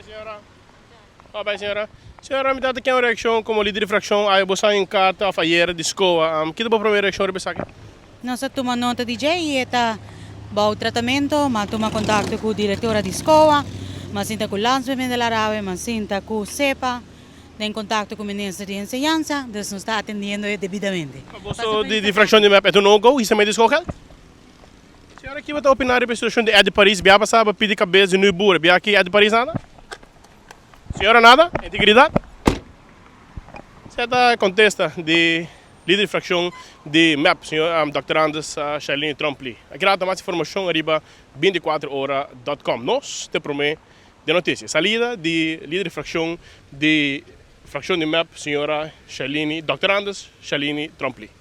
señora. Bye bye, señora. Señora, mi tata ken un reaccion como lider di fraccion ay bo sa un carta of ayer di SCOA. Ki ta bo prome reaccion riba esaki? Nos a tuma nota di dje y e ta bou tratamento. M'a tuma contacto cu directora di SCOA, m'a sinta cu Landsbemiddelaar awe, m'a sinta cu SEPA, den contacto cu Minister di Enseñansa, dus nos ta atendiendo e debidamente. Pa boso di fraccion di mep e ta un no-go, hisa medio schoolgeld? Señora, ki bo ta opina riba e situacion di Eddie Paris? Bia pasa bo pidi cabes di Nuiboer, bia aki Eddie Paris nada? Señora nada? Integridad? Esei ta contesta di lider di fraccion di mep, señor Dòkter Anders Sharlini Tromp-Lee. Aki rato mas informacion ariba 24 ora.com. Nos ta e prome den noticia. Salida di lider di fraccion di fraccion di mep, señora Sharlini, Dòkter Anders Sharlini Tromp-Lee.